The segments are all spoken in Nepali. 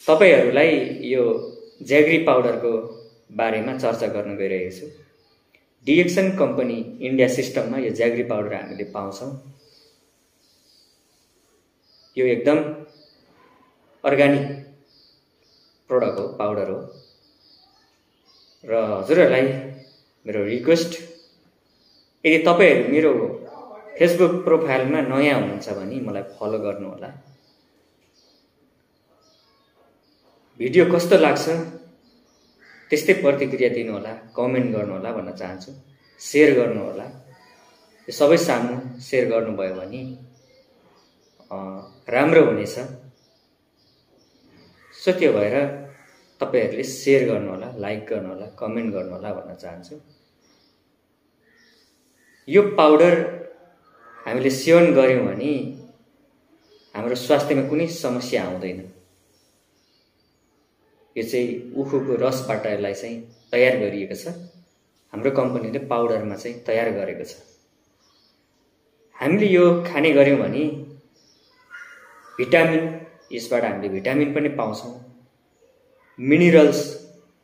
तपाईहरुलाई यो ज्याग्री पाउडरको बारेमा चर्चा गर्न गइरहेको छु। डिएक्सन कम्पनी इन्डिया सिस्टममा यो ज्याग्री पाउडर हामीले पाउँछौं। यो एकदम अर्गानिक प्रोडक्ट हो, पाउडर हो। र हजुरहरुलाई मेरो रिक्वेस्ट, यदि तपाईहरु मेरो फेसबुक प्रोफाइलमा नयाँ हुनुहुन्छ भने मलाई फलो गर्नु होला। भिडियो कस्तो लाग्छ त्यस्तै प्रतिक्रिया दिनु होला, कमेन्ट गर्नु होला भन्न चाहन्छु। शेयर गर्नु होला। यो सबै सामु शेयर गर्नुभयो भने राम्रो हुनेछ। सो त्यो भएर तपाईहरुले शेयर गर्नु होला, लाइक गर्नु होला, कमेन्ट गर्नु होला भन्न चाहन्छु। यो पाउडर हामीले सेवन गर्यौं भने हाम्रो स्वास्थ्यमा कुनै समस्या आउँदैन। यो चाहिँ उखुको रसबाट यसलाई चाहिँ तयार गरिएको छ। हाम्रो कम्पनीले पाउडरमा चाहिँ तयार गरेको छ। हामीले यो खाने गर्यौं भने भिटामिन, यसबाट हामीले भिटामिन पनि पाउँछौं। मिनरल्स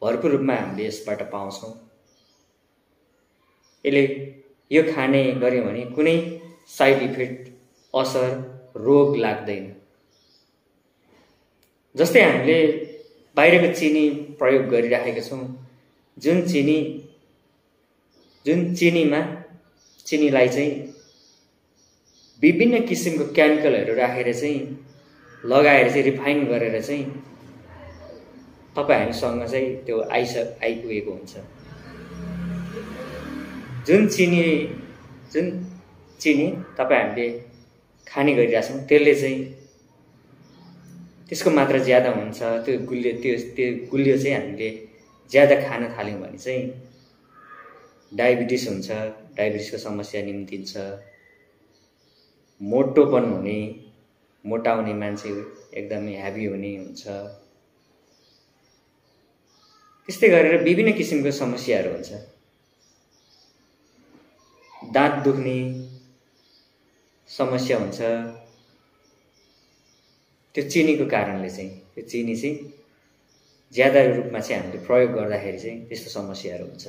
भरपूर रूपमा हामीले यसबाट पाउँछौं। यसले यो खाने गर्यौं भने कुनै साइड इफेक्ट, असर, रोग लाग्दैन। जस्तै हामीले बाहिरको चिनी प्रयोग गरिराखेका छौं, जुन चिनीलाई चाहिँ विभिन्न किसिमको केमिकलहरु राखेर चाहिँ लगाएर चाहिँ रिफाइन गरेर चाहिँ तपाईहरुसँग चाहिँ त्यो आइपुगेको हुन्छ। जुन चिनी तपाईहरुले खाने गरिराछौं, त्यसले चाहिँ त्यसको मात्रा ज्यादा हुन्छ। त्यो गुलियो चाहिँ हामीले ज्यादा खान थाल्यौं भने चाहिँ डायबिटिस हुन्छ, डायबिटिसको समस्या निम्तिन्छ। मोटोपन हुने, मोटाउने मान्छे एकदमै हेभी हुने हुन्छ। त्यस्तै गरेर विभिन्न किसिमको समस्याहरू हुन्छ। दाँत दुख्ने समस्या हुन्छ। त्यो चिनीको कारणले चाहिँ, त्यो चिनी चाहिँ ज्यादा रूपमा चाहिँ हामीले प्रयोग गर्दाखेरि चाहिँ त्यस्तो समस्याहरू हुन्छ।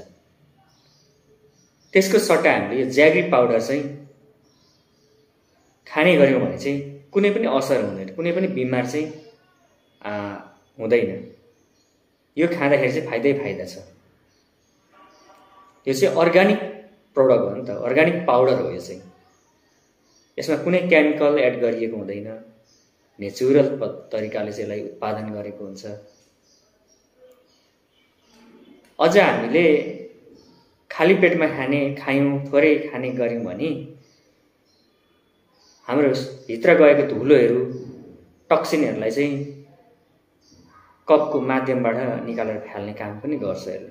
त्यसको सट्टा हामीले यो ज्याग्री पाउडर चाहिँ खाने गर्यौं भने चाहिँ कुनै पनि असर हुँदैन, कुनै पनि बिमार चाहिँ हुँदैन। यो खाँदाखेरि चाहिँ फाइदै फाइदा छ। यो चाहिँ अर्गानिक प्रोडक्ट हो नि त, अर्गानिक पाउडर हो यो चाहिँ। यसमा कुनै केमिकल एड गरिएको हुँदैन। नेचुरल तरिकाले चाहिँ यसलाई उत्पादन गरेको हुन्छ। अझ हामीले खाली पेटमा खायौं, थोरै खाने गर्यौं भने हाम्रो भित्र गएको धुलोहरू, टक्सिनहरूलाई चाहिँ कपको माध्यमबाट निकालेर फाल्ने काम पनि गर्छ यसले।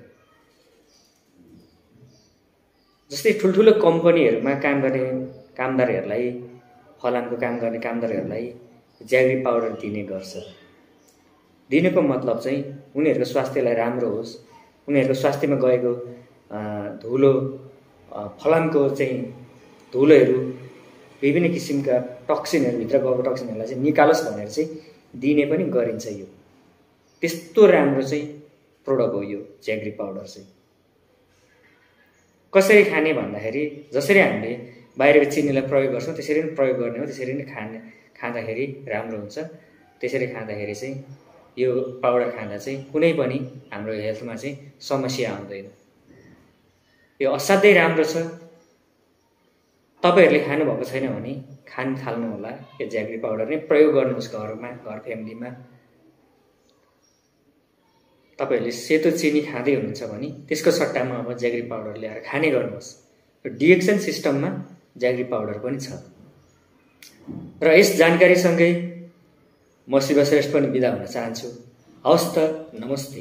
जस्तै ठुलठुलो कम्पनीहरुमा काम गर्ने कामदारहरूलाई, फलामको काम गर्ने कामदारहरूलाई ज्याग्री पाउडर दिने गर्छ। दिनको मतलब चाहिँ उनीहरुको स्वास्थ्यलाई राम्रो होस्, उनीहरुको स्वास्थ्यमा गएको धुलो, फलामको चाहिँ धुलोहरू, विभिन्न किसिमका टक्सिनहरु, भित्र गएको टक्सिनहरुलाई चाहिँ निकालोस् भनेर चाहिँ दिने पनि गरिन्छ। यो त्यस्तो राम्रो चाहिँ प्रोडक्ट हो यो ज्याग्री पाउडर चाहिँ। कसरी खाने भन्दाखेरि जसरी हामीले बाहिरको चिनीलाई प्रयोग गर्छौं त्यसरी नै प्रयोग गर्ने हो, त्यसरी नै खाँदाखेरि राम्रो हुन्छ। त्यसरी खाँदाखेरि चाहिँ यो पाउडर खाँदा चाहिँ कुनै पनि हाम्रो हेल्थमा चाहिँ समस्या आउँदैन। यो असाध्यै राम्रो छ। तपाईहरुले खानु भएको छैन भने खान थाल्नु होला। यो ज्याग्री पाउडर नै प्रयोग गर्नुहोस् घरमा, घर फ्यामिलीमा। तपाईहरुले सेतो चिनी खाँदै हुनुहुन्छ भने त्यसको सट्टामा अब ज्याग्री पाउडर ल्याएर खाने गर्नुहोस्। यो डिएक्सन सिस्टममा ज्याग्री पाउडर पनि छ। र यस जानकारीसँगै म शिव श्रेष्ठ पनि बिदा हुन चाहन्छु। हवस् त, नमस्ते।